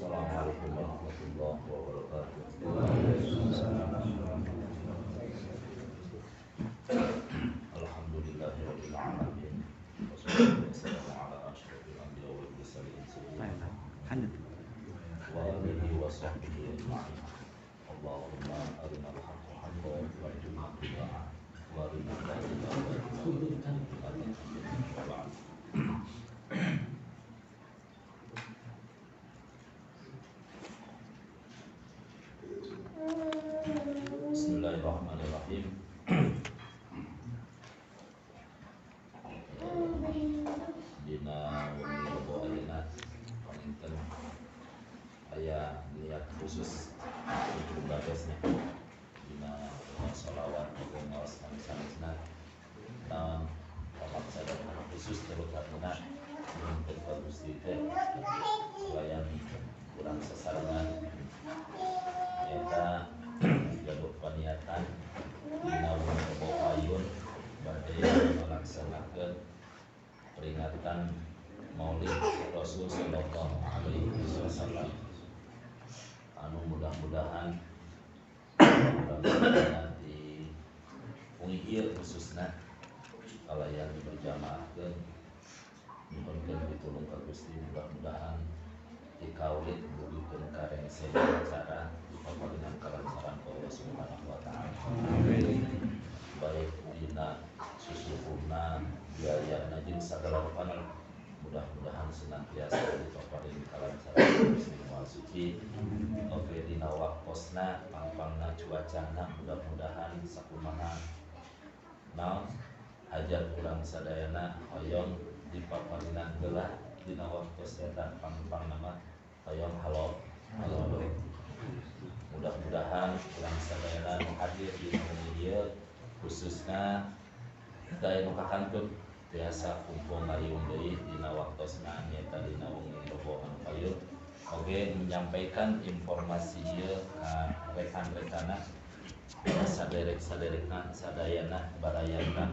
Assalamualaikum warahmatullahi wabarakatuh. Alhamdulillahirabbil alamin. Wassalatu wassalamu ala asyrafil anbiya wal mursalin sayyidina wa alihi wa sahbihi ajma'in. Allahumma arinal haqqa haqqan warzuqna ittiba'ah wa arinal batila batilan warzuqna ba'd. Bismillahirrahmanirrahim. Dina wengi Rebo ayeuna panginten aya niat khusus untuk babesnya dina sholawat oge ngaos sanesna naon pamaksadan khusus terutamina nyuhunkeun ka Gusti teh kalayan kurang sasarengan eta gaduh paniatan dina wengi Rebo payun bade melaksanakeun peringatan Maulid Rasul sallallahu alaihi wasallam anu mudah-mudahan di wengi ieu khususna kalayan berjamaahkeun nyuhunkeun pitulung ka Gusti mudah-mudahan dikaulit dugikeun ka rengse acara dipaparinan kalancaran Allah Subhanahu wa taala. Amin. Baik dina susuhuna biayana jeung sagala rupana mudah-mudahan senantiasa dipaparin kalancaran Gusti Maha Suci. Oge dina waktosna pangpangna cuacana mudah-mudahan sakumaha naon hajat urang sadayana hoyong dipaparinan gelah dina waktos eta pangpangna mah hoyong halo halo. Mudah-mudahan urang sadayana nu hadir dina wengi ieu khususna daya nu kakantun tiasa kumpul ngariung deui dina waktosna nyaeta dina wengi Rebo anu payun oge menyampaikan informasi ieu ka rekan-rekanna saderek-saderekna sadayana barayana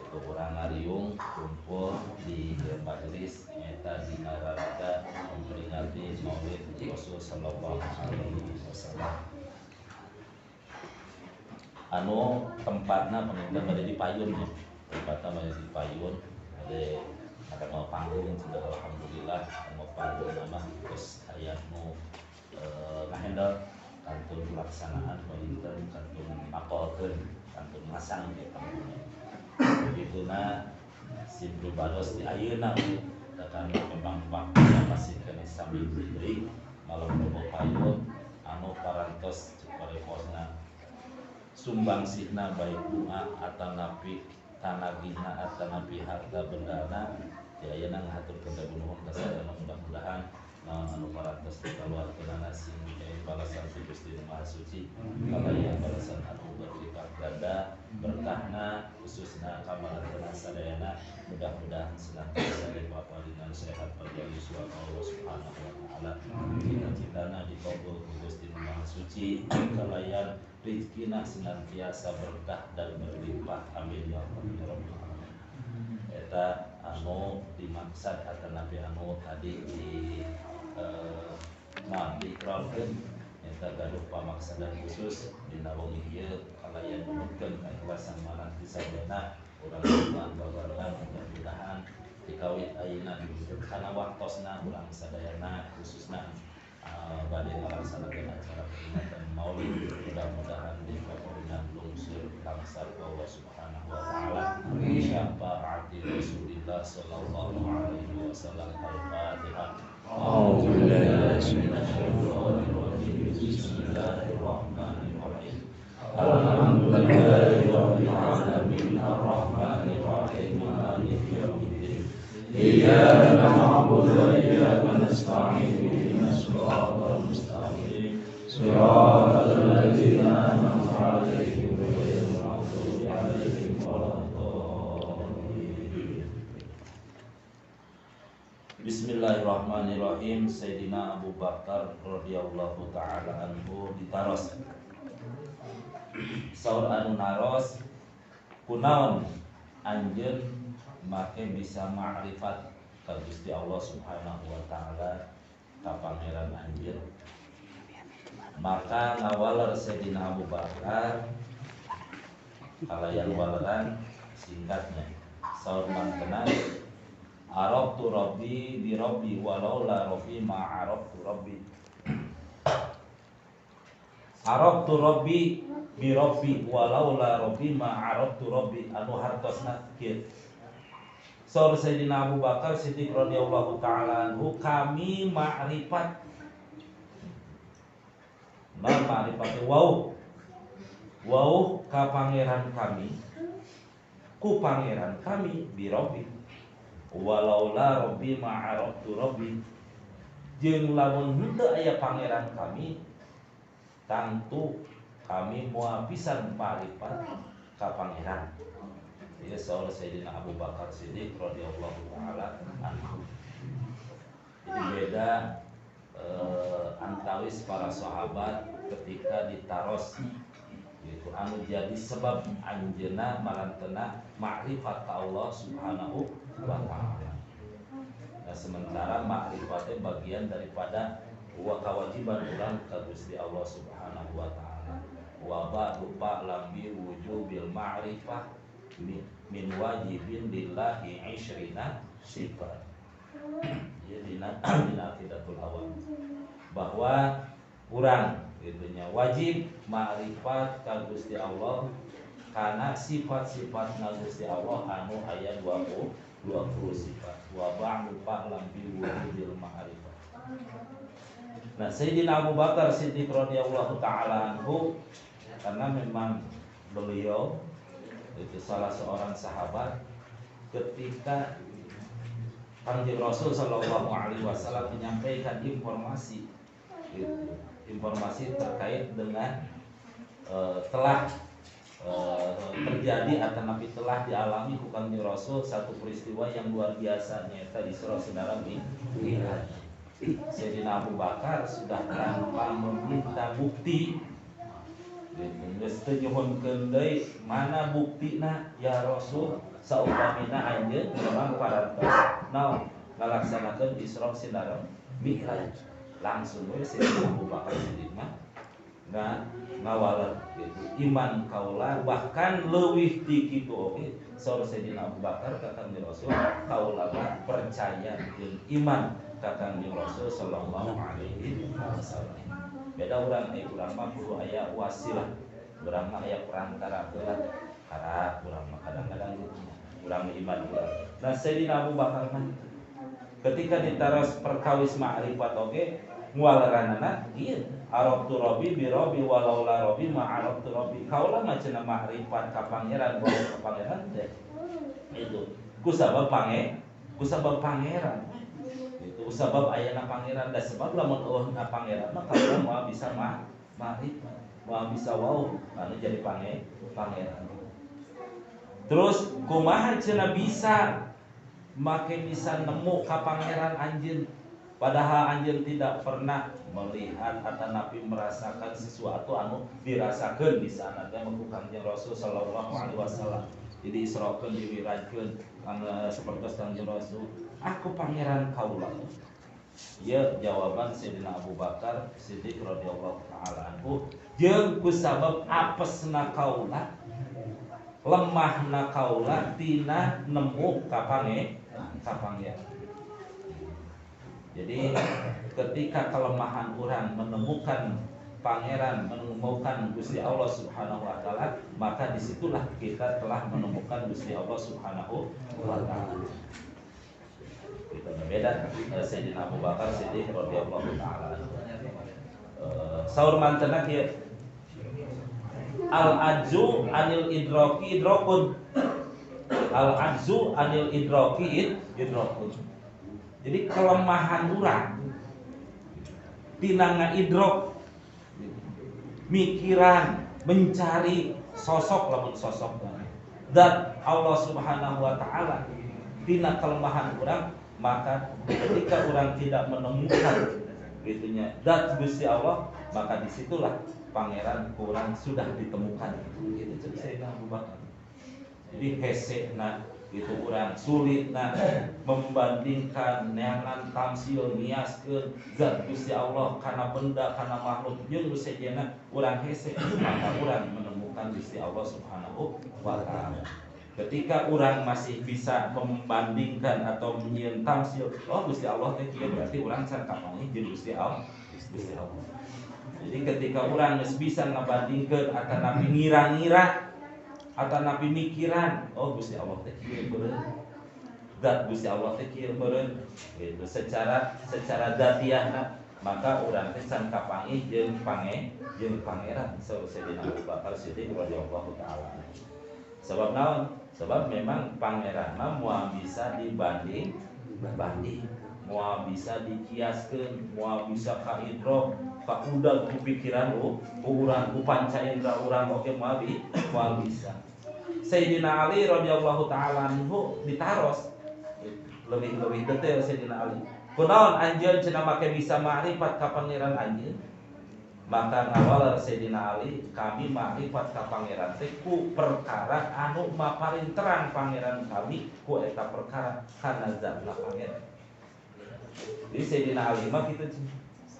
itu urang ngariung kumpul di majelis nyaeta dina raraga memperingati Maulid Rasul sallallahu alaihi wasallam anu tempatna panginten bade di payun ya. Tempatna bade di payun bade ada mau panggung sudah alhamdulillah mau panggung nama terus aya nu ngahandle kantun pelaksanaan panginten kantun mapolkeun kantun masang di panggungna. Begituna sim pribados di ayeuna karena memang waktunya masih keneh saminggu deui malam Rebo payun anu parantos cek pareposna sumbangsihna baik doa atanapi tanagihna atanapi harta bendana di ayeuna ngahaturkeun nuhun ka sadayana mudah-mudahan naon anu parantos dikaluarkeunana sing balasan ti Gusti Maha Suci kalayan balasan anu berlipat ganda berkahna khususna ka sadayana mudah-mudahan senantiasa dipaparinan sehat panjang yuswa Allah Subhanahu wa taala cita-citana dikabul ku Gusti Maha Suci kalayan rizkina senantiasa berkah dan berlimpah amin ya rabbal alamin. Eta anu dimaksad atanapi anu tadi di nah diikrarkeun eta gaduh pamaksadan khusus dina wengi ieu kalayan nyuhunkeun kaikhlasan marang sadayana urang semua babarengan mudah-mudahan dikawit ayeuna kana waktosna urang sadayana khususna bade ngalaksanakeun acara peringatan Maulid mudah-mudahan dipaparinan lungsur langsar Allah Subhanahu wa taala. Syafaati Rasulillah sallallahu alaihi wasallam. Al-Fatihah. A'udzu billahi minasyaitonir rajim. Bismillahirrahmanirrahim. Alhamdulillahi rabbil alamin arrahmanir rahim maliki yaumiddin. Iyyaka na'budu wa iyyaka nasta'in. Ihdinas siratal mustaqim. Siratal ladzina an'amta 'alaihim ghairil maghdubi 'alaihim waladdallin. Bismillahirrahmanirrahim. Sayyidina Abu Bakar radhiyallahu taala anhu ditaros. Saur anu naros kunaon anjeun make bisa ma'rifat ka Gusti Allah Subhanahu wa taala ka pangeran Zubir. Maka ngawaler Sayyidina Abu Bakar kalayan waleran singkatnya saur mangkena arabtu rabbi bi rabbi walaula rabbi ma arabtu rabbi. Arabtu rabbi bi rabbi walaula rabbi ma arabtu rabbi anu hartosna kieu. Saur Sayyidina Abu Bakar Siddiq radhiyallahu taala anhu kami ma'rifat. Ma ma'rifat wau. Wau ka pangeran kami ku pangeran kami bi rabbi walaula rabbi ma arabtu rabbi. Jeung lamun henteu aya pangeran kami tangtu kami moal pisan ma'rifat ka pangeran. Ieu saur Sayyidina Abu Bakar Siddiq radhiyallahu taala anhu. Jadi beda antawis para sahabat ketika ditaros gitu anu jadi sebab anjeunna marantena ma'rifat ka Allah Subhanahu wa taala. Nah, sementara ma'rifatnya bagian daripada wa kewajiban urang ka Gusti Allah Subhanahu wa taala. Wa ba'du fa'lam bi wujubil ma'rifah min wajibin lillahi 20 sifat. Ya dina aqidatul awam bahwa urang gitunya wajib ma'rifat ka Gusti Allah karena sifat-sifat na Gusti Allah anu aya 20 sifat. Wa ba'du fa'lam bi wujubil ma'rifah. Nah, Sayyidina Abu Bakar Siddiq radhiyallahu taala anhu karena memang beliau itu salah seorang sahabat ketika Kanjeng Rasul sallallahu alaihi wasallam menyampaikan informasi gitu, informasi terkait dengan telah terjadi atau nabi telah dialami ku Kanjeng Rasul satu peristiwa yang luar biasa nyata Isra Sinarang Mi'raj. Sayyidina Abu Bakar sudah tanpa meminta bukti geus teu nyuhunkeun deui mana buktina ya Rasul saupamina anjeun memang parantos naon ngalaksanakeun Isra Sinarang Mi'raj. Langsung we Sayyidina Abu Bakar Siddiq mah ngawaler gitu iman kaula bahkan leuwih ti kitu oge saur Sayyidina Abu Bakar ka Kanjeng Rasul kaula mah percaya jeung iman ka Kanjeng Rasul sallallahu alaihi wasallam. Beda urang aya urang mah kudu aya wasilah, urang mah aya perantara heula karena urang mah kadang-kadang gitu urang iman urang. Nah Sayyidina Abu Bakar mah ketika ditaros perkawis ma'rifat oge mualeranana ieu arabtu rabbi bi rabbi walaula rabbi ma arabtu rabbi. Kaula mah cenah ma'rifat ka pangeran bawa ka pangeran teh itu kusabab pangeran itu sabab ayana pangeran da sebab lamun eueuhna pangeran mah kaula moal bisa ma'rifat moal bisa wau anu jadi pangeran. Terus kumaha cenah bisa make bisa nemu ka pangeran anjeun padahal anjeun tidak pernah melihat atau nabi merasakan sesuatu anu dirasakeun di sana teh ku Kanjeng Rasul sallallahu alaihi wasallam. Jadi isrokeun dimirajkeun sapertos Kanjeng Rasul aku pangeran kaula. Ieu jawaban Sayyidina Abu Bakar Siddiq radhiyallahu taala anhu jeung kusabab apesna kaula lemahna kaula tina nemu ka pangeran. Jadi ketika kelemahan orang menemukan pangeran, menemukan Gusti Allah Subhanahu wa taala, maka disitulah kita telah menemukan Gusti Allah Subhanahu wa taala. Itu berbeda Sayyidina Abu Bakar Siddiq radhiyallahu taala. Saur mantena kieu al ajzu anil idraki idrakun. Al ajzu anil idraki idrakun. Jadi kelemahan urang tina ngaidrok mikiran mencari sosok lamun sosok dan Allah Subhanahu wa taala tina kelemahan urang, maka ketika orang tidak menemukan gitunya dat Gusti Allah, maka disitulah pangeran kurang sudah ditemukan. Itu cek Sayyidina Abu Bakar. Jadi hesena Itu urang sulit nah membandingkan neangan tamsil ngiaskeun zat Gusti Allah kana benda kana makhluk jeung nu sejenna urang hese, maka urang menemukan Gusti Allah Subhanahu wa taala. Ketika urang masih bisa membandingkan atau menyieun tamsil, oh Gusti Allah teh kieu, berarti urang can kapanggih jeung Gusti Allah. Gusti Allah. Jadi ketika urang geus bisa ngabandingkeun atanapi ngira-ngira atanapi mikiran, oh Gusti Allah teh kieu beureun, zat Gusti Allah teh kieu beureun, gitu secara secara dzatiahna, maka urang teh can kapanggih jeung pangeran Sayyidina Abu Bakar Siddiq radhiyallahu taala. Sebab naon? Sebab memang pangeran mah moal bisa dibanding banding, moal bisa dikiaskeun, moal bisa kaidrok kaudag ku pikiran ku urang, ku panca indra urang oge moal bisa. Sayyidina Ali radhiyallahu taala anhu ditaros lebih lebih detail Sayyidina Ali. Kunaon anjeun cenah make bisa ma'rifat ka pangeran anjeun? Maka ngawaler Sayyidina Ali, kami ma'rifat ka pangeran teh ku perkara anu maparin terang pangeran kami ku eta perkara kana zatna pangeran. Jadi Sayyidina Ali mah kitu,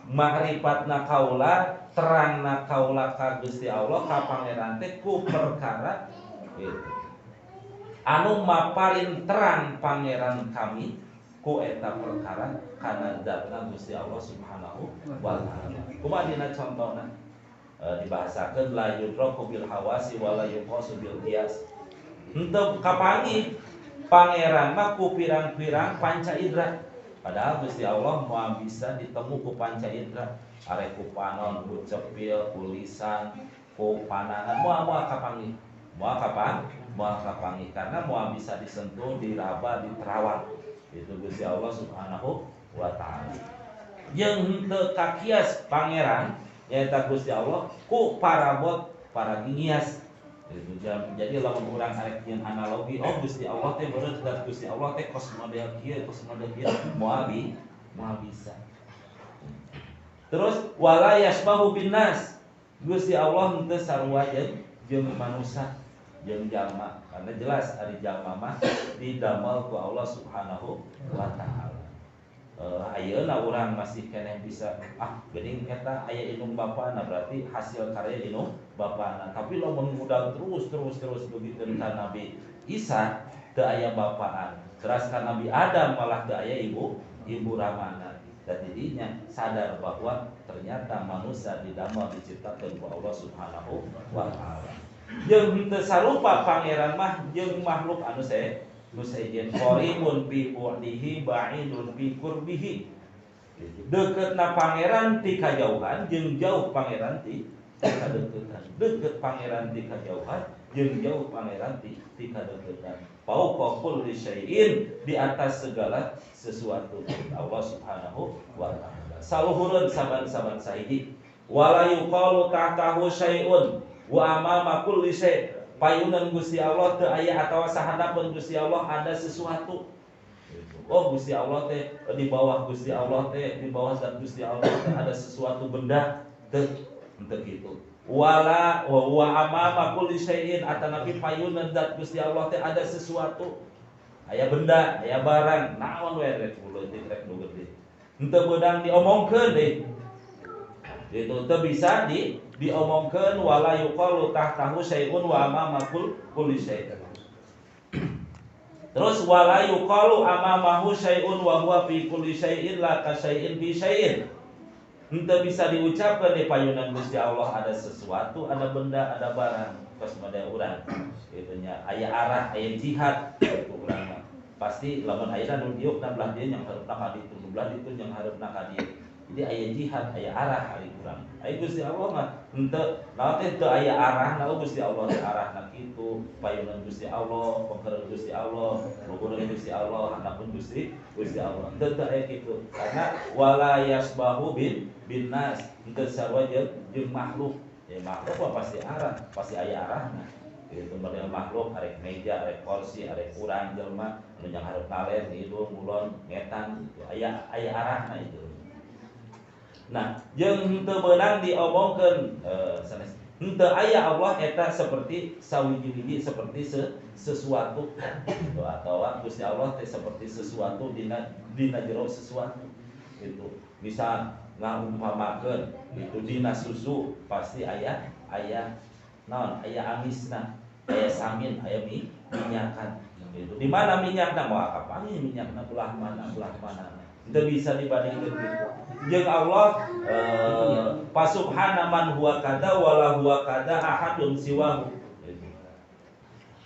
makrifatna kaula, terangna kaula ka Gusti Allah ka pangeran teh ku perkara gitu anu maparin terang pangeran kami ku eta perkara kana zatna Gusti Allah Subhanahu wa taala. Kumaha dina contona? Dibahasakeun la yudraku bil hawasi wa la yuqasu bil qiyas. Henteu kapanggih pangeran mah ku pirang-pirang panca indra. Padahal Gusti Allah moal bisa ditemu ku panca indra, arek ku panon, ku cepil, ku lisan, ku panangan, moal moal kapanggih. Moal kapan? Moal kapanggih karena moal bisa disentuh, diraba, diterawang. Itu Gusti Allah Subhanahu wa taala. Jeung henteu kakias pangeran nyaeta Gusti Allah ku parabot para ngias. Gitu. Jadi lamun urang arek nyieun analogi, oh Gusti Allah teh beureut dan Gusti Allah teh kos model kieu, kos model kieu, moal bisa. Terus wala yasbahu binnas. Gusti Allah henteu sarua jeung manusia, jeung jalma. Karena jelas ari jalma mah didamel ku Allah Subhanahu wa taala. Ayeuna urang masih keneh bisa geuning eta aya indung bapana, berarti hasil karya indung bapana. Tapi lamun ngudang terus terus terus begitu ka Nabi Isa teu aya bapaan, teras ka Nabi Adam malah teu aya ibu ramana. Dan jadinya sadar bahwa ternyata manusia didamel diciptakeun ku Allah Subhanahu wa taala. Jeung henteu sarupa pangeran mah jeung makhluk anu nu sejen, qaribun bi bu'dihi ba'idun bi qurbihi. Deketna pangeran ti kajauhan jeung jauh pangeran ti kadeukeutan. Deket pangeran ti kajauhan jeung jauh pangeran ti kadeukeutan. Fauqa kulli syai'in, di atas segala sesuatu Allah Subhanahu wa taala. Saluhureun saban-saban sahiji. Wala yuqalu tahtahu syai'un wa amama kulli syai'. Payunan Gusti Allah teu aya atawa sahandapeun Gusti Allah ada sesuatu. Oh Gusti Allah teh di bawah Gusti Allah teh di bawah zat Gusti Allah teh ada sesuatu benda teu, henteu kitu. Wala wa amama kulli syai'in atanapi payunan zat Gusti Allah teh ada sesuatu. Aya benda, aya barang, naon we rek leutik rek nu gede. Henteu beunang diomongkeun deui. Itu teu bisa diomongkeun wala yuqalu tahtahu syai'un wa amama kulli syai'. Terus wala yuqalu amamahu syai'un wa huwa fi kulli syai'in la ka syai'in fi syai'in. Henteu bisa diucapkeun di payunan Gusti Allah ada sesuatu, ada benda, ada barang. Kos model urang. Itu nya aya arah, aya jihad itu urang mah. Pasti lamun ayeuna nu diuk na belah dieu yang hareupna ka ditu, nu belah ditu yang hareupna ka dieu. Jadi aya jihad, aya arah ari urang. Aya Gusti Allah mah henteu naon teh teu aya arahna, oh Gusti Allah teh arahna kitu, payunan Gusti Allah, pengkereuh Gusti Allah, luhureun Gusti Allah, handapun Gusti Allah. Henteu teu aya kitu. Karena wala yasbahu bin nas, henteu sarua jeung makhluk. Ya makhluk mah pasti arah, pasti aya arahna. Itu model makhluk, arek meja, arek kursi, arek urang jelema, anu yang hareup kaler, ngidul, ngulon, ngetan, itu aya arahna itu. Nah, jeung henteu beunang diomongkeun sanes. Henteu aya Allah eta seperti sawiji-wiji seperti sesuatu gitu, atau Gusti Allah teh seperti sesuatu dina dina jero sesuatu gitu. Bisa ngaumpamakeun itu dina susu pasti aya aya naon, aya amisna, aya samin, aya minyakan gitu. Di mana minyakna moal kapanggih minyakna belah mana belah mana. Itu bisa dibandingkan gitu. Jeung Allah fasubhana man huwa kada wala huwa kada ahadun siwahu. Gitu.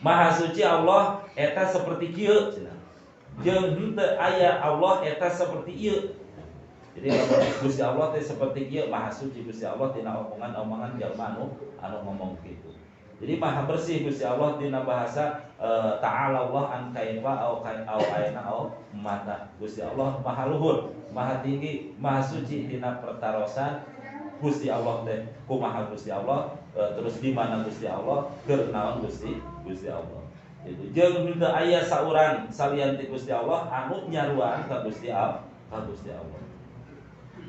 Maha suci Allah eta seperti kieu cenah. Jeung henteu aya Allah eta seperti ieu. Jadi lamun Gusti Allah teh seperti kieu, maha suci Gusti Allah tina omongan-omongan jalma anu ngomong kitu. Jadi maha bersih Gusti Allah dina bahasa ta'ala Allah an kaifa au kai au aina au mata. Gusti Allah maha luhur, maha tinggi, maha suci dina pertarosan Gusti Allah teh kumaha Gusti Allah, terus di mana Gusti Allah, keur naon Gusti Gusti Allah. Itu jeung henteu aya saurang salian ti Gusti Allah anu nyaruaan ka Gusti Allah, ka Gusti Allah.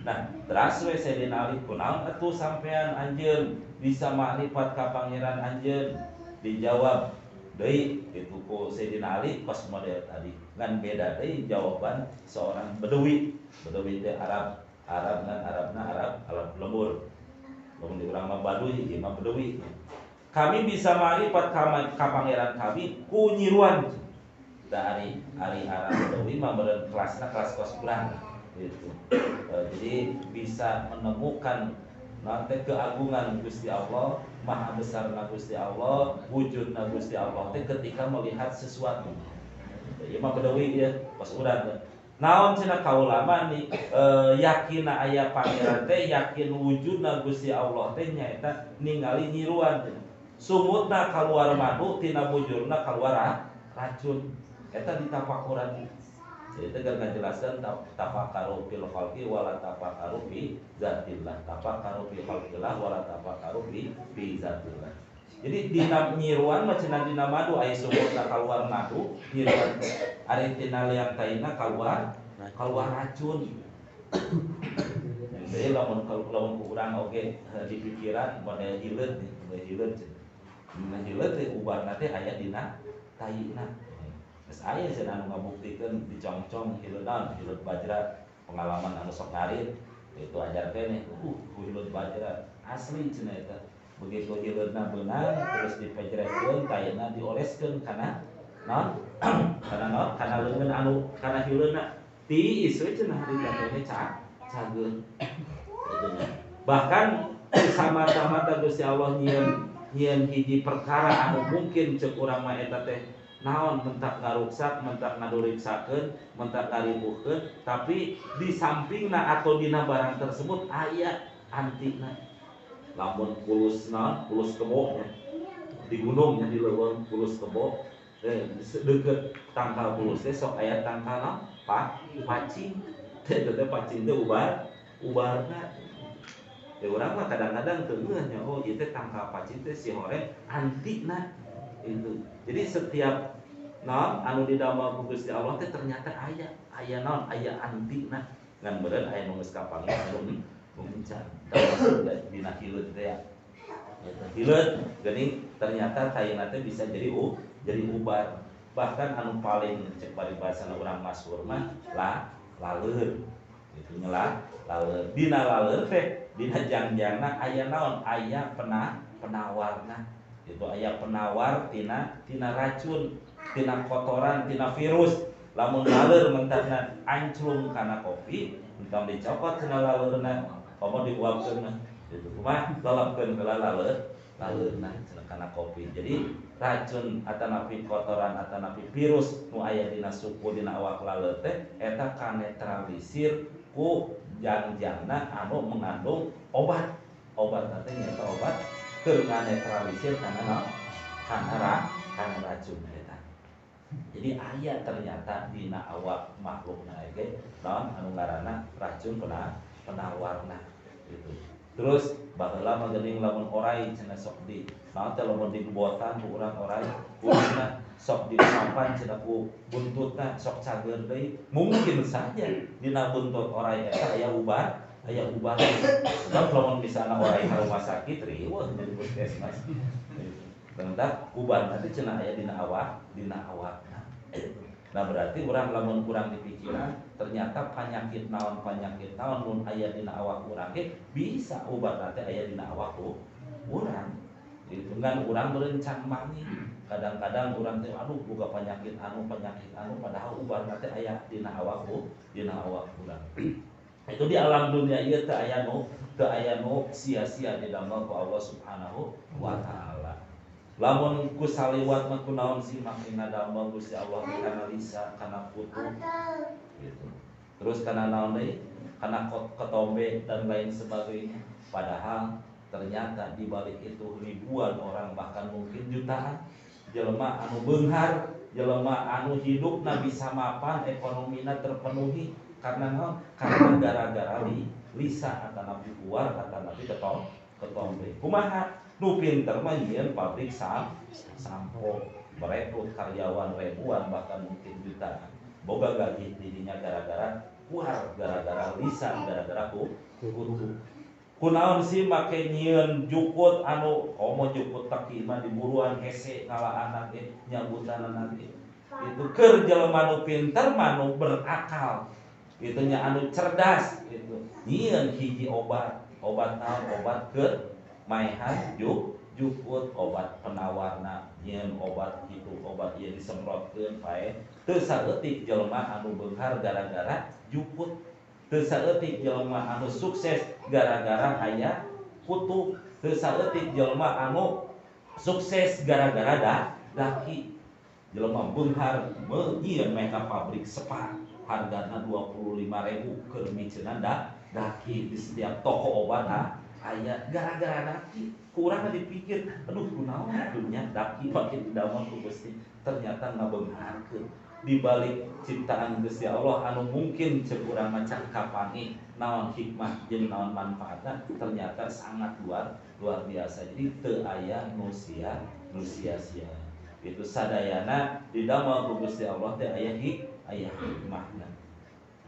Nah, teras we Sayyidina Ali kunaon atuh sampean anjeun bisa makrifat ka pangeran anjeun? Dijawab deui kitu ku Sayyidina Ali pas model tadi. Ngan beda deui jawaban seorang Beduwi. Beduwi teh Arab, Arab ngan Arabna Arab, Arab lembur. Lamun di urang mah Baduy, ieu mah Beduwi. Kami bisa makrifat ka pangeran kami ku nyiruan. Da ari ari Arab Beduwi mah meureun kelasna kelas kos urang gitu. Jadi bisa menemukan nanti keagungan Gusti Allah, maha besarna Gusti Allah, wujudna Gusti Allah teh ketika melihat sesuatu. Ieu mah Beduwi ya, pas urang teh. Naon cenah kaula mah nih yakin aya pangeran teh, yakin wujudna Gusti Allah teh nyaeta ningali nyiruan cenah. Sumutna kaluar madu, tina bujurna kaluar racun. Eta ditafakuran. Jadi itu kan ngajelaskan tafakkaru fil khalqi wala tafakkaru fi zatillah, tafakkaru fi khalqillah wala tafakkaru fi zatillah. Jadi dina nyiruan mah cenah dina madu aya sumutna kaluar madu, nyiruan teh ari tina liang taina kaluar kaluar racun. Jadi lamun lamun ku urang oge di pikiran model hileut nih, model hileut cenah. Dina hileut teh ubarna teh aya dina taina. Geus aya cenah anu ngabuktikeun dicongcong hileut naon, hileut bajra, pengalaman anu sok ngarit itu ajar keneh, hileut bajra asli cenah eta. Begitu hileutna beunang terus dipejretkeun taina dioleskeun kana naon? Kana naon? Kana leungeun anu kana hileutna tiis we cenah harita teh cageun. Gitu nya. Bahkan samata-mata Gusti Allah nyieun nyieun hiji perkara anu mungkin ceuk urang mah eta teh naon, mentak ngaruksak, mentak ngaduriksakeun, mentak ngaribuhkeun, tapi di sampingna atau dina barang tersebut aya antina. Lamun pulus naon, pulus kebo nya. Di gunung nya di leuweung pulus kebo, deukeut tangkal pulus teh sok aya tangkal naon? Pacing. Teh teh pacing teh ubar, ubarna. Ya urang mah kadang-kadang teu ngeuh nya, oh ieu teh tangkal pacing teh si horeng antina itu. Jadi setiap naon anu didamel ku Gusti Allah teh ternyata aya, aya naon, aya antina. Ngan meureun aya nu geus kapanggih anu encan. Termasuk dina hileut teh ya. Eta hileut geuning ternyata taina teh bisa jadi jadi ubar. Bahkan anu paling cek paribasana urang masyhur mah laleur. Itu nya laleur. Dina laleur teh dina jangjangna aya naon? Aya penawarna. Itu aya penawar tina tina racun, tina kotoran, tina virus. Lamun laleur mentahna anclung kana kopi, entong dicokot cenah laleurna, komo diuapkeun mah. Itu kumaha lelepkeun heula laleur, laleurna cenah kana kopi. Jadi racun atanapi kotoran atanapi virus nu aya dina suku dina awak laleur teh eta kanetralisir ku jangjangna anu mengandung obat. Obat teh nyaeta obat keur nganetralisir kana naon? Kana racun eta. Jadi aya ternyata dina awak makhlukna ge naon anu ngaranna racun penawarna gitu. Terus baheula mah geuning lamun orai cenah sok di naon teh lamun dibuatan ku urang orai kulitna sok diusapan cenah ku buntutna sok cager deui. Mungkin saja dina buntut orai eta aya ubar, Aya ubat. Sebab lamun misalna orai ka rumah sakit riweuh di puskesmas. Ternyata ubat nanti cenah aya dina awak, dina awakna. Nah berarti urang lamun kurang di pikiran ternyata penyakit naon mun aya dina awak urang ge bisa ubat teh aya dina awak urang. Itu kan urang berencang mangi. Kadang-kadang urang teh aduh boga penyakit anu padahal ubat teh aya dina awak urang. Itu di alam dunia ieu teu aya nu sia-sia didamel ku Allah Subhanahu wa taala. Lamun ku saliwat mah kunaon sih make ngadamel Gusti Allah kana lisa, kana kutu gitu. Terus kana naon deui? Kana ketombe dan lain sebagainya. Padahal ternyata di balik itu ribuan orang bahkan mungkin jutaan jelema anu beunghar, jelema anu hidupna bisa mapan, ekonomina terpenuhi karena naon? Karena gara-gara lisa atanapi kuar atanapi ketombe. Kumaha? Nu pinter mah nyieun pabrik sampo, merekrut karyawan ribuan bahkan mungkin jutaan. Boga gaji didinya gara-gara kuar, gara-gara lisa, gara-gara kutu. Kunaon sih make nyieun jukut anu komo jukut teki mah diburuan hese ngalaan ge nyabutanana ge. Itu keur jelema nu pinter mah nu berakal. Itu nya anu cerdas gitu. Nyieun hiji obat, obat naon? Obat keur maehan jukut, obat penawarna, nyieun obat kitu, obat ieu disemprotkeun pae. Teu saeutik jelema anu beunghar gara-gara jukut. Teu saeutik jelema anu sukses gara-gara aya kutu. Teu saeutik jelema anu sukses gara-gara daki. Jelema beunghar nyieun meh ka pabrik sepa hargana 25.000 keur miceunan daki di setiap toko obat aya gara-gara daki. Kurang dipikir aduh kunaon dunya daki pake didamel ku Gusti, ternyata ngabeungharkeun. Di balik ciptaan Gusti Allah anu mungkin ceuk urang mah can kapangi naon hikmah jeung naon manfaatna ternyata sangat luar biasa. Jadi teu aya nu sia-sia. Itu sadayana didamel ku Gusti Allah teh aya hikmahna.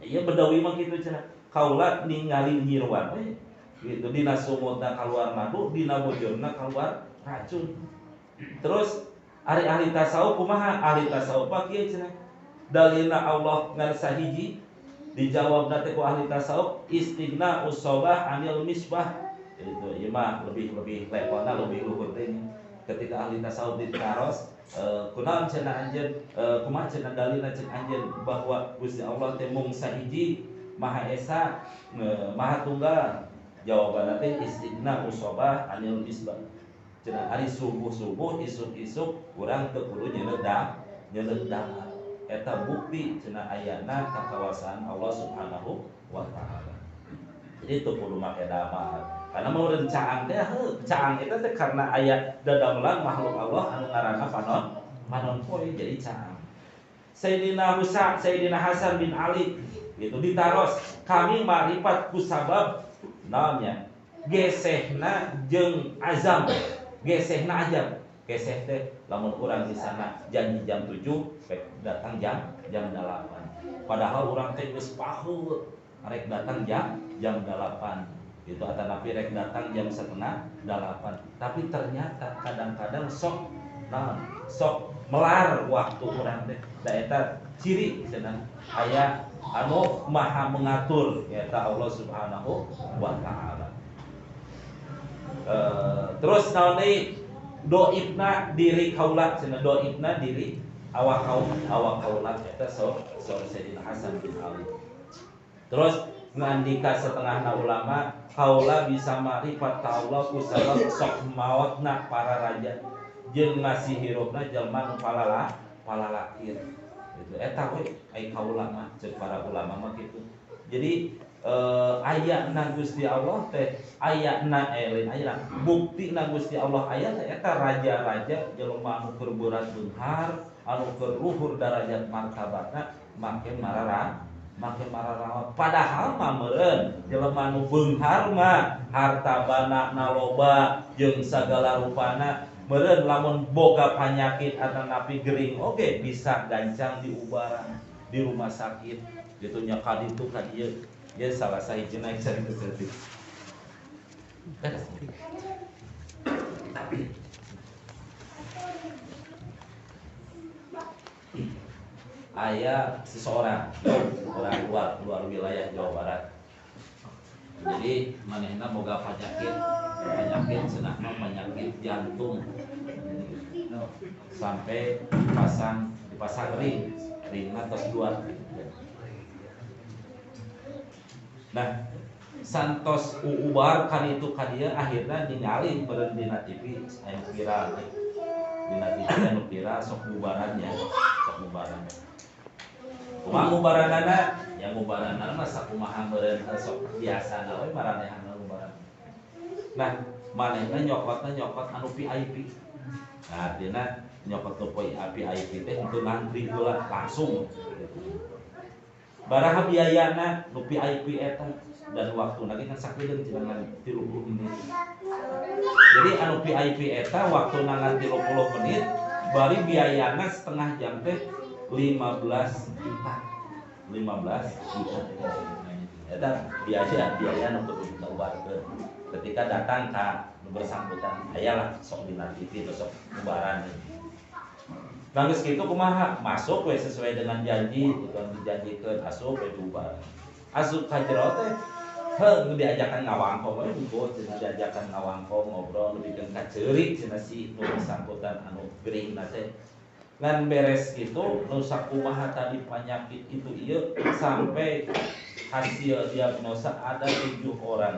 Ieu bedawi mah kitu cenah. Kaula ningali nyiruan we gitu, dina sumutna kaluar madu, dina bojorna kaluar racun. Terus ari ahli tasawuf kumaha? Ahli tasawuf mah kieu cenah. Dalilna Allah ngan sahiji dijawabna teh ku ahli tasawuf istighna usobah anil misbah. Itu ieu mah lebih levelna lebih luhur teh. Ketika ahli tasawuf ditaros kunaon cenah anjeun, kumaha cenah dalilna cenah anjeun bahwa Gusti Allah teh mung sahiji, Maha Esa, Maha Tunggal. Jawabanna teh istighna usobah anil misbah. Cenah ari subuh-subuh isuk-isuk urang teu kudu nyeuneuh dahar. Eta bukti cenah ayana kakawasaan Allah Subhanahu wa taala. Jadi teu kudu make damar. Karena mau caang teh heuh, caang eta teh karena aya dadamelan makhluk Allah anu ngaranna panon poe jadi caang. Sayyidina Husain, Sayyidina Hasan bin Ali itu ditaros, kami marifat kusabab naonnya gesehna jeung azam, gesehna ajam. Geseh teh lamun urang di sana janji jam 7 datang jam 8. Padahal urang teh geus pahut rek datang jam 8. Itu atanapi rek datang jam 7:30. Tapi ternyata kadang-kadang sok naon sok melar waktu urang teh. Da eta ciri cenah aya anu maha mengatur nyata Allah Subhanahu wa taala. Terus naon deui doibna diri kaula cenah doibna diri awak kaula eta saur Sayyidina Hasan bin Ali. Terus ngandika setengahna ulama kaula bisa makrifat ka Allah ku sabab sok maotna para raja jeung masih hirupna jelema nu palalakir. Itu eta we ai kaula mah ceuk para ulama mah kitu. Jadi ayana Gusti Allah teh ayana lain ayana buktina Gusti Allah aya teh eta raja-raja jelema anu keur beurat beunghar anu keur luhur darajat martabatna make mararaot padahal mah meureun jelema anu beunghar mah harta bana loba jeung sagala rupana meureun lamun boga panyakit atanapi gering oge bisa gancang diubaran di rumah sakit gitu nya ka ditu ka dieu Ya salah sahijina carita saeutik. Beres. Aya seseorang orang luar wilayah Jawa Barat. Jadi manehna boga penyakit cenah mah penyakit jantung. Sampai dipasang ringna tos dua. Nah, santos uubar kan itu ka dieu akhirna ningali meureun dina TV anu viral. Dina TV anu viral sok bubarannya, sok bubaran. Kumaha ngubaranana? Ya ngubaranana mah sakumaha meureun sok biasana we maranehna ngubaran. Nah, manehna nyokotna nyokot anu VIP. Nah, artinya nyokot nu VIP teh henteu ngantri heula langsung. Baraha biayana nu VIP eta dan waktuna ge kan sakieu cenah 30 menit. Jadi anu VIP eta waktuna ngan 30 menit bari biayana setengah jam teh 15 juta. 15 juta. Eta biaya nu kudu diubarkeun. Ketika datang ka nu bersangkutan, aya lah sok dina TV atau sok ubaran. Nah, geus kitu kumaha? Masuk we sesuai dengan janji, itu dijanjikeun asup we diubaran. Asup ka jero teh heuh diajakan ngawangkong we hungkul cenah diajakan ngawangkong ngobrol lebihkeun ka ceurik cenah si nu bersangkutan anu gering teh. Ngan beres gitu nu sakumaha tadi penyakit itu ieu sampai hasil diagnosa ada 7 orang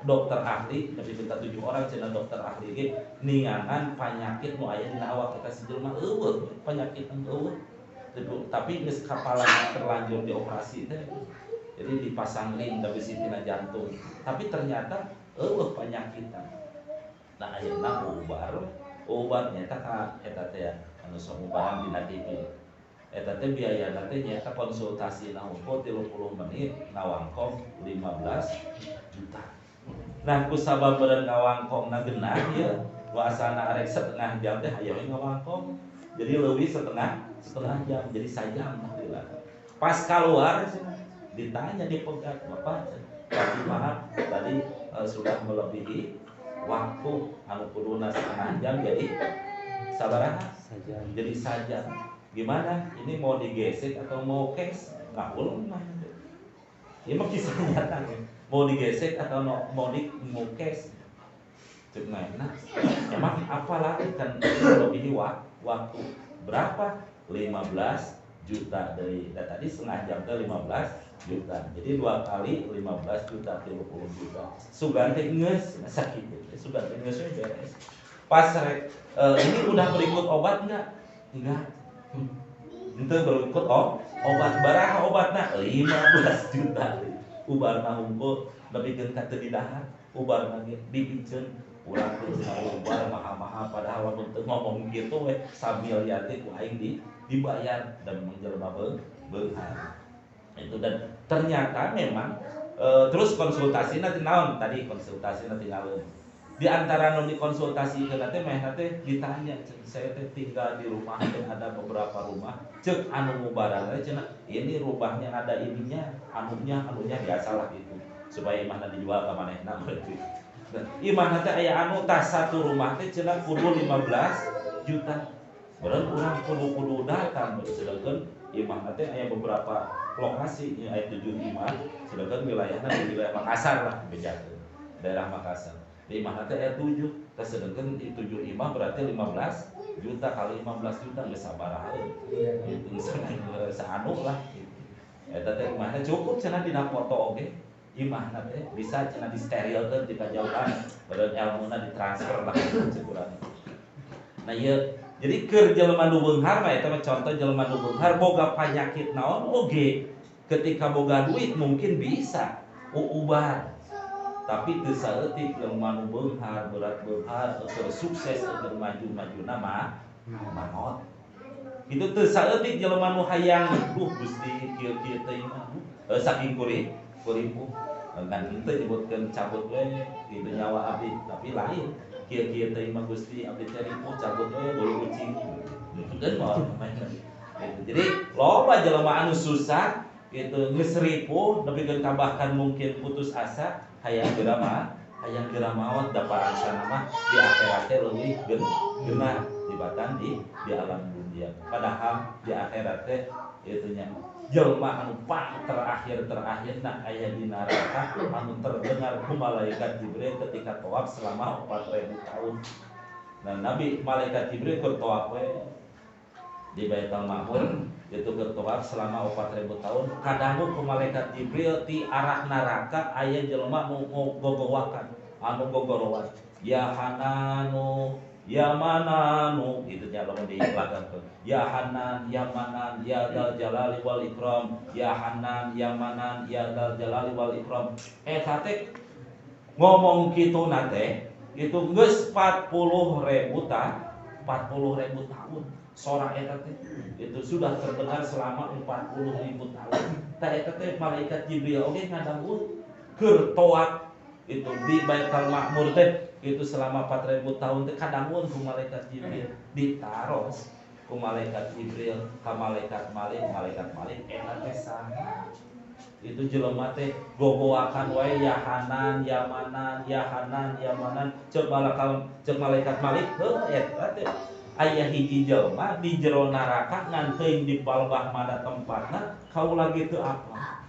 dokter ahli, tapi minta 7 orang cenah dokter ahli ge ningangan penyakit nu aya dina awak kita si jelema eueuh penyakit eueuh tapi geus kapalana terlanjur dioperasi teh. Jadi dipasang ring da bisi tina jantung tapi ternyata eueuh penyakitan. Nah ayeuna ubar nyata ka eta teh anu sok ngubaran dina TV. Eta teh biayana teh nyaeta konsultasi na hungkul 30 menit ngawangkong 15 juta. Nah ku sabab beureun ngawangkongna genah ieu nu asalna arek setengah jam teh hayoh ngawangkong. Jadi leuwih setengah jam jadi sajam alhamdulillah. Pas keluar ditanya dipegat, "Bapak, tapi maaf tadi sudah melebihi waktu anu kuduna setengah jam jadi sabaraha?" Sajam. Jadi sajam. Gimana? Ini mau digesek atau mau cash? Ngahuleng mah. Ini mah kisah nyata. Mau digesek atau mau cash? Cek nah, emang apa lagi kan melebihi waktu berapa? 15 juta dari tadi setengah jam ke 15 juta. Jadi 2 kali 15 juta 30 juta. Sugan teh geus sakit. Sugan teh geus we beres. Pas rek ini udah berikut obat enggak? Enggak. Henteu berikut obat baraha obatna 15 juta. Ubarna hungkul nepikeun ka teu didahar, ubarna ge dipiceun urang teh cenah ubar maha-maha padahal lamun teu ngomong kitu we samiliar teh ku aing dibayar dan memang jelema beunghar. Itu dan ternyata memang terus konsultasi nanti naon tadi konsultasi nanti naon. Di antara nu dikonsultasikeun teh meh teh ditanya, saya teh tinggal di rumah teh ada beberapa rumah, ceuk anu ngubaran teh cenah ini rumahnya ada ininya, anunya biasalah itu supaya imahna dijual ka manehna berarti. Dan imahna teh aya anu tah satu rumah teh cenah kudu 15 juta. Beureun urang kudu datang sedangkan imahna teh aya beberapa lokasi, aya 7 imah, sedangkan wilayahna di wilayah Makassar lah bejakeun. Daerah Makassar. Di imah teh aya 7, tah sedangkan di 7 imah berarti 15 juta kali 15 juta geus sabaraha gitu saanu lah gitu. Eta teh imahna cukup cenah dina foto oge. Imahna teh bisa cenah disterilkeun di kajauhan, beureun elmuna ditransfer lah cek urang. Nah ieu jadi keur jelema nu beunghar mah eta mah contoh jelema nu beunghar boga panyakit naon oge ketika boga duit mungkin bisa uubar. Tapi teu saeutik jelema nu beunghar, berat beunghar, keur sukses, keur maju-majuna mah maot. Itu teu saeutik jelema nu hayang duh Gusti kieu-kieu teh mah. Saking kuripuh. Kan henteu nyebutkeun cabut we kitu nyawa abdi, tapi lain kieu-kieu teh mah Gusti abdi teh ripuh cabut we bulu kucing. Kan mah. Jadi loba jelema anu susah Itu geus ripuh nepikeun ka bahkan mungkin putus asa hayang geura mah hayang geura maot da parangsana mah di akhirat teh leuwih genah tibatan di alam dunia. Padahal di akhirat teh itu nya jelma anu pang terakhir-terakhirna aya di neraka anu terdengar ku malaikat Jibril ketika tawaf selama 4000 tahun. Nah, Nabi malaikat Jibril keur tawaf we di Baitul Ma'mur itu keur tawaf selama 4000 tahun kadangu ku malaikat Jibril ti arah neraka aya jelema nu gogowakan anu gogorowan ya Hananu ya mananu gitu nya lamun dilagankeun ya Hanan ya Manan ya Dzal Jalali wal Ikram ya Hanan ya Manan ya Dzal Jalali wal Ikram eta teh ngomong kitu na teh itu geus 40.000 tahun sora eta teh itu sudah terdengar selama 40.000 tahun tah eta teh malaikat Jibril oge ngadangu keur toat itu di Baitul Ma'mur teh itu selama 4000 tahun teh kadangun ku malaikat Jibril ditaros ku malaikat Jibril ka malaikat Malik eta teh saha itu jelema teh gogoakan wae ya Hanan ya Manan ya Hanan ya Manan ceuk malaikat Malik heuh eta teh aya hiji jelema di jero neraka ngan teuing di palbah mana tempatna kaula kitu apa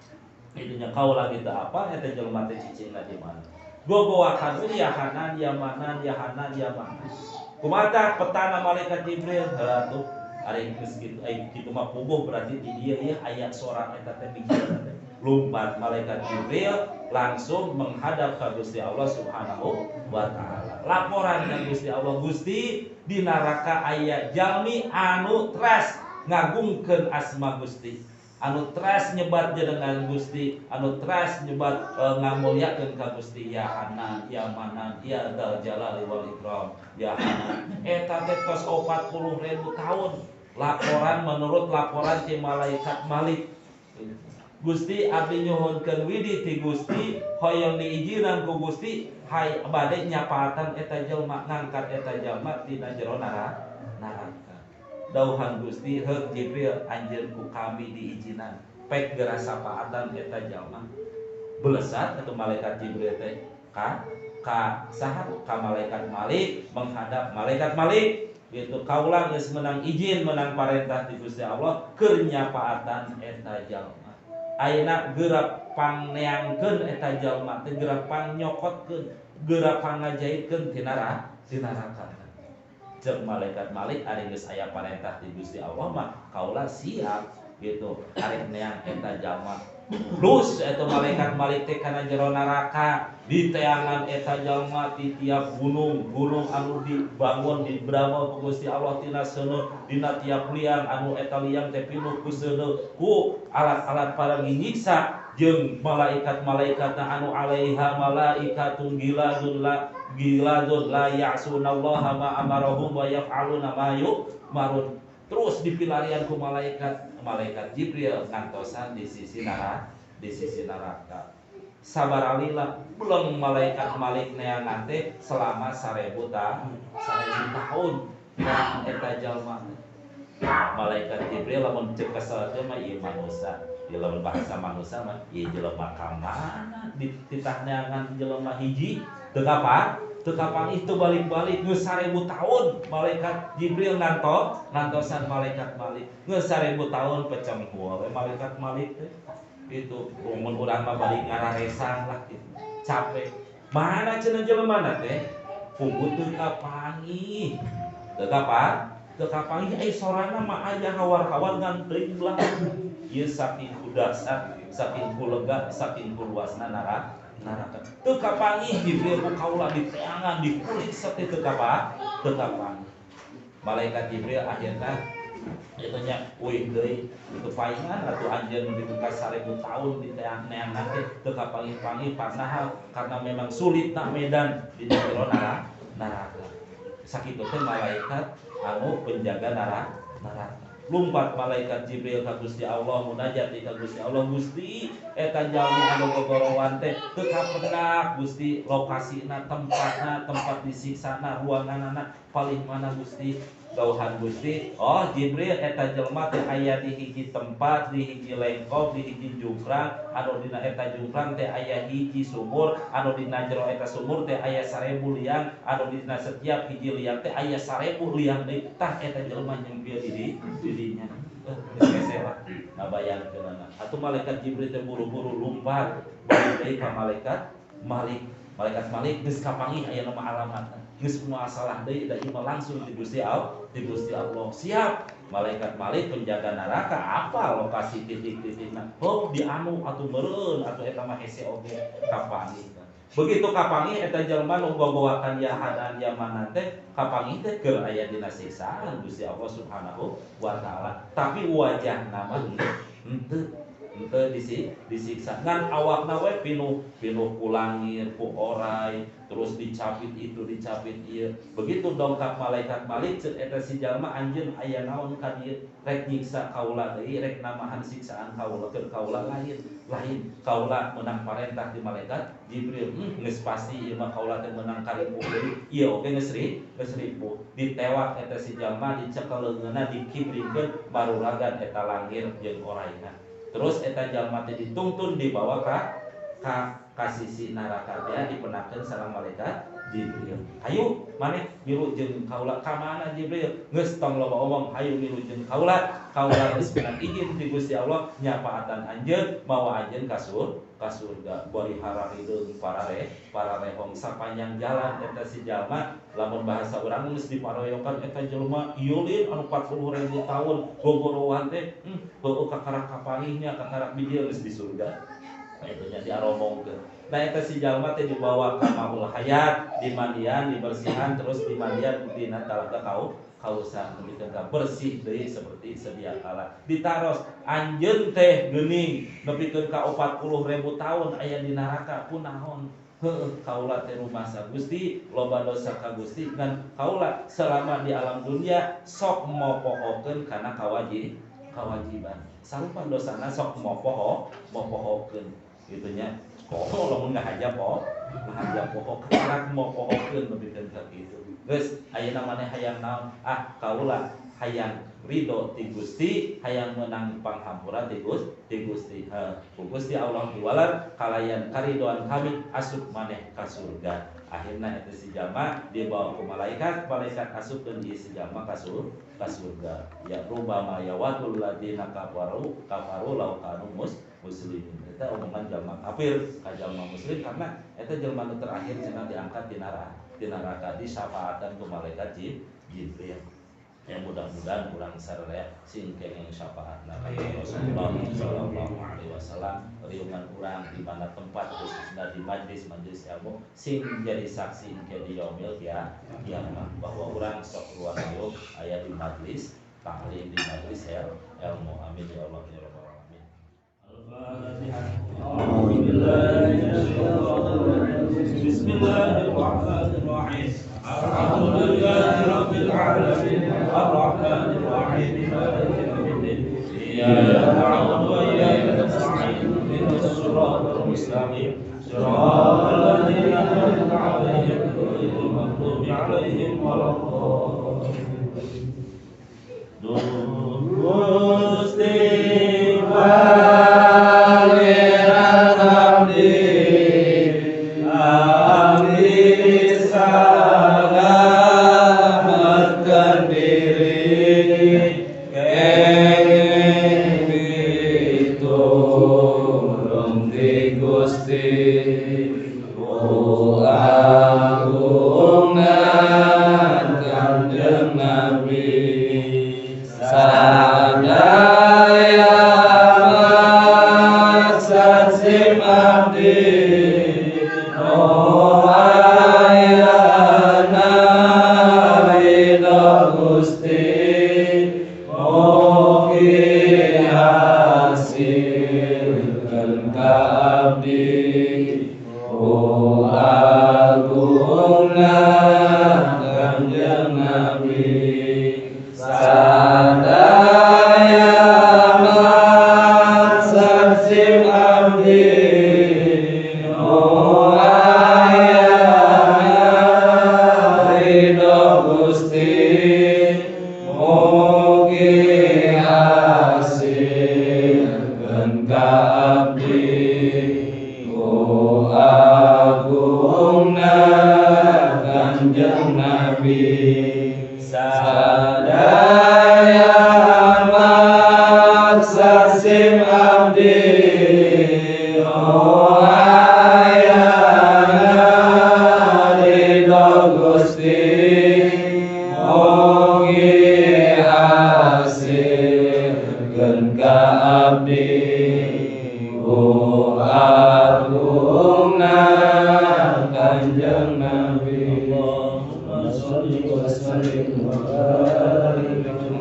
itunya kaula kitu apa eta jelema teh cicingna di mana gogoakan ya Hanan ya Manan ya Hanan ya Manan kumaha petana malaikat Jibril heuh tuh ari geus kitu ai kitu mah puguh berarti di dieu ieu aya sora eta teh bijil teh lumpat malaikat Jibril langsung menghadap ka Gusti Allah Subhanahu wa taala laporan ka Gusti Allah Gusti di neraka aya jalmi anu teras ngagungkeun asma Gusti anu teras nyebat jenengan Gusti anu teras nyebat ngamulyakeun ka Gusti ya Hanan ya Manan ya Dzal Jalali wal Ikram ya Hanan eta teh tos 40.000 tahun laporan menurut laporan ti malaikat Malik Gusti abdi nyuhunkeun widi ti Gusti hoyong diizinan ku Gusti hay bade nyapaatan eta jelma ngangkat eta jelma tina jero neraka dauhan Gusti heuk Jibril anjeun ku kami diizinan pek geura sapaatan eta jalma belesat atau malaikat Jibril teh ka saha ka malaikat Malik menghadap malaikat Malik gitu kaula geus menang izin menang parentah ti Gusti Allah keur nyapaatan eta jalma ayeuna geura pangneangkeun eta jalma teh geura pangnyokotkeun geura pangajaitkeun ti neraka ceuk malaikat Malik ari geus aya parentah ti Gusti Allah mah kaula siap gitu arek neang eta jalma plus eta malaikat Malik teh kana jero neraka diteangan eta jalma ti tiap gunung anu dibangun dibrama ku Gusti Allah tina seuneu dina tiap liang anu eta liang teh pinuh ku seuneu ku alat-alat para nyiksa jeung malaikat-malaikatna anu alaiha malaikatun giladun la ya'sunallaha ma amarahum wa yaf'aluna ma yu'marun terus dipilarian ku malaikat Jibril ngantosan di sisi neraka sabar alila belum malaikat Malik neangan teh selama 1000 tahun nah eta jalma malaikat Jibril lamun ceuk kesel teh mah ieu manusa di lamun bahasa manusa mah ieu jelema ka mana dititah neangan jelema hiji teu kapan itu balik-balik geus 1000 tahun malaikat Jibril ngantosan malaikat Malik geus 1000 tahun pecengkul malaikat Malik teh itu mun urang mah balik ngararesang lah gitu capek mana cenah jelema teh puguh teu kapanggih teu kapanggih ai sorana mah aya hawar-hawar ngan teuing lah ieu saking kudasar saking kulega saking kuluasna neraka teu kapanggih Jibril ku kaula diteangan dikulik sakitu teu kapanggih malaikat Jibril akhirna itu nya uih deui itu paingan atuh anjeun ditu ka 1000 tahun diteang-neangan teh teu kapanggih-panggih karena memang sulit na medan di jero neraka sakitu teh malaikat anu penjaga neraka lumpat malaikat Jibril ka Gusti Allah munajat ka Gusti Allah Gusti eta jalmi anu gogorowan teh teu kapenak Gusti lokasina tempatna tempat disiksana ruanganana palih mana Gusti Dawuhan Gusti, oh Jibril eta jelema teh aya di hiji tempat, di hiji lengkop, di hiji jungkrang, anu dina eta jungkrang teh aya hiji sumur, anu dina jero eta sumur teh aya 1000 liang, anu dina setiap hiji liang teh aya 1000 liang deui. Tah eta jelema nyempil di dinya. Geus lah ngabayangkeunana. Atuh malaikat Jibril teh buru-buru lumpat balik deui ka malaikat Malik. Malaikat Malik geus kapanggih aya nama alamatna. Geus moal salah deui da ieu mah langsung di Gusti Allah, di Gusti Allah. Siap. Malaikat Malik penjaga neraka apa lokasi titik-titikna. Heup dianu atuh meureun atuh eta mah hese oge kapanggih. Begitu kapanggih eta jelema nu gogowakan yahadan yamanan teh kapanggih teh keur aya dina siksaan Gusti Allah Subhanahu wa taala. Tapi wajahna mah henteu henteu disiksa ngan awakna we pinuh ku langir ku orai terus dicapit itu dicapit ieu. Begitu dongkap malaikat Malik ceuk eta si jalma anjeun aya naon ka dieu rek nyiksa kaula deui rek namahan siksaan kaula keur kaula lain lain kaula meunang parentah di malaikat Jibril. Geus pasti ieu mah kaula teh meunang karibu deui ieu oge geus ribu. Ditewak eta si jalma dicekel leungeunna dikibrikeun baruragan eta langir jeung oraina. Terus eta jalma teh dituntun dibawa ka sisi neraka teh dipenakeun sareng malaikat Jibril. Hayu maneh milu jeung kaula ka mana Jibril? Geus tong loba omong, hayu milu jeung kaula. Kaula geus menang izin ti Gusti Allah nyapaatan anjeun mawa anjeun ka surga. Bari harahideung pararehong sapanjang jalan eta si jalma lamun bahasa urang geus diparoyokan eta jelema ieu lin anu 40.000 tahun gogorowan teh heueuh kakarak kapanggihnya kakarak bijil geus di surga. Itu nya diaromongkeun. Nah eta si jalma teh dibawa ka maul hayat, dimandian, dibersihan terus dimandian dina talaga kausan nepikeun ka bersih deui seperti sedia kala. Ditaros anjeun teh geuning nepikeun ka 40.000 tahun aya di neraka kunaon? Heueuh kaula teh rumasa Gusti, loba dosa ka Gusti ngan kaula selama di alam dunia sok mopohokeun kana kewajiban. Sarupa dosana sok mopohokeun gitu nya. Poho lamun ngahaja poho karak mopohokeun nepikeun ka kitu. Geus ayeuna maneh hayang naon? Ah kaula hayang ridho ti Gusti, hayang menang panghampura ti Gusti. Ku Gusti Allah diwalar kalayan karidoan kami asup maneh ka surga. Akhirna eta si jalma dibawa ku malaikat, malaikat asupkeun ieu si jalma ka surga. Ya rubama yawadul ladina kafaru law kanu muslimin. Eta omongan jalma kafir ka jalma muslim karena eta jelma nu terakhir cenah diangkat di neraka disyafaatan ku malaikat Jibril. Ya mudah-mudahan urang sararea sing kenging syafaatna ka Rasulullah sallallahu alaihi wasallam riungan urang di mana tempat khususna di majlis-majlis ilmu sing jadi saksi engke di yaumil kiamah bahwa urang sok luar riung aya di majlis taklim di majlis ilmu. Amin ya Allah ya rabbal alamin. Al-Fatihah. A'udzu billahi minasyaitonir rajim. Bismillahirrahmanirrahim. Alhamdulillahi rabbil alamin arrahmanir rahim maliki yaumiddin. Iyyaka na'budu wa iyyaka nasta'in ihdinas siratal mustaqim siratal ladzina an'amta 'alaihim ghairil maghdubi 'alaihim waladdallin. Gusti Pangeran abdi abdi salametkeun diri kenging pitulung ti Gusti ku agungan Kanjeng Nabi sadaya maksad sim abdi no ayana ridho Gusti mugi hasilkeun ka abdi ku agungan Kanjeng Nabi sadaya maksad sim abdi no ayana ridho Gusti agungna Kanjeng Nabi sadaya maksa sim abdi ayana ridho Gusti mugi hasilkeun ka abdi agungna Kanjeng Nabi. Allahumma sholli wa sallim wa barik.